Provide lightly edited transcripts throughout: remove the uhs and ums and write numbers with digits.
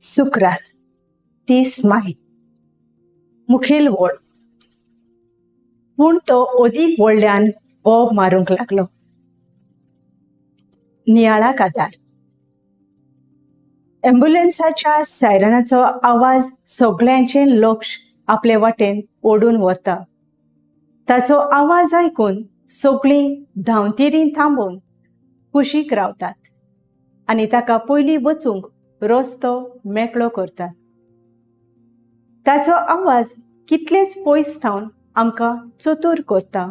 शुक्रार 30 माय मुखेल वळ। पूण तो अदीक व्हडल्यान बोब मारूंक लागलो। नियाळाक आदार। एम्ब्युलन्साच्या सायरनाचो आवाज सगळ्यांचें लक्ष आपले वाटेन ओडून व्हरता। ताचो आवाज आयकून सगळीं धांवतेरीं थांबोवन कुशीक रावतात आनी ताका पयलीं वचूंक रस्तो मेकळो करतात। ताचो आवाज कितलेच पयस थावन आमकां चतूर करता,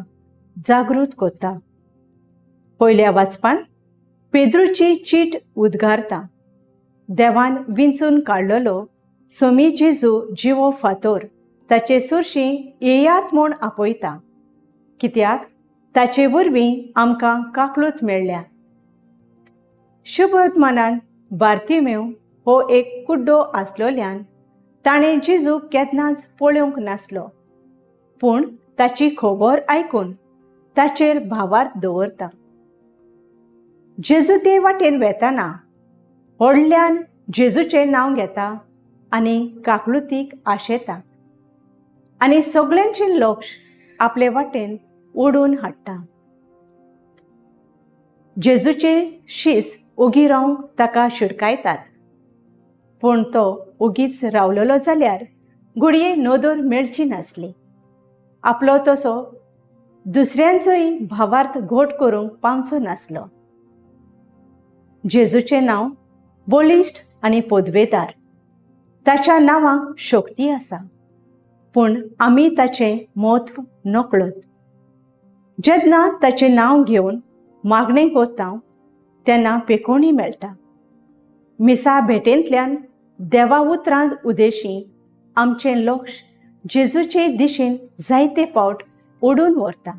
जागृत करता। पयल्या वाचपान पेद्रूची चीट उद्गारता। देवान विंचून काडलेलो सोमी जेजू जिवो फातोर ताचे सुरशी येयात म्हूण आपयता, कित्याक ताचे वरवीं आमकां काकलूत मेळ्ळ्या। शुभवर्तमानान बार्तिमेव हो एक कुड्डो आसलोल्यान ताणें जेजूक केन्नाच पळोवंक नासलो, पूण ताची खबर आयकून ताचेर भावार्थ दवरता। जेजू ते वाटेन वेताना व्हडल्यान जेजूचें नांव घेता आनी काकलुतीक आशेता आनी सगळ्यांचें लक्ष आपले वाटेन ओडून हाडटा। जेजूचे शीस ओगी रावंक ताका शिडकायतात, पूण तो ओगीच रावलेलो जाल्यार घडये नदर मेळची नासली। आपलो तसो दुसऱ्यांचोय भावार्थ घोट करूंक पावचो नासलो। जेजूचें नांव बळिश्ट आनी पदवेदार, ताच्या नांवाक शक्ती आसा, पूण आमी ताचें म्हत्व नकळत। जेन्ना ताचें नांव घेवन मागणें करता तेन्ना पेकोणी मेळटा। मिसा भेटेंतल्यान देवा उतरां उदेशी आमचें लक्ष जेजूचे दिशेन जायते पावट ओडून व्हरता।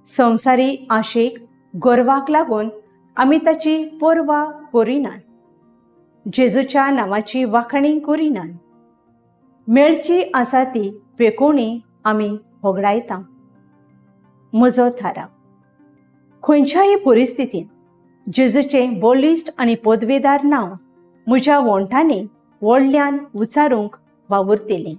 संवसारी आशेक गर्वाक लागून आमी ताची पर्वा करिनात, जेजूच्या नांवाची वाखाणी करिनात। मेळची आसा ती पेकोणी आमी होगडायता। म्हजो थाराव। खंयच्याय परिस्थितींत जेजूचें बळिश्ट आनी पदवेदार नांव म्हज्या वोंठांनी व्हडल्यान उच्चारूंक वावुरतलें।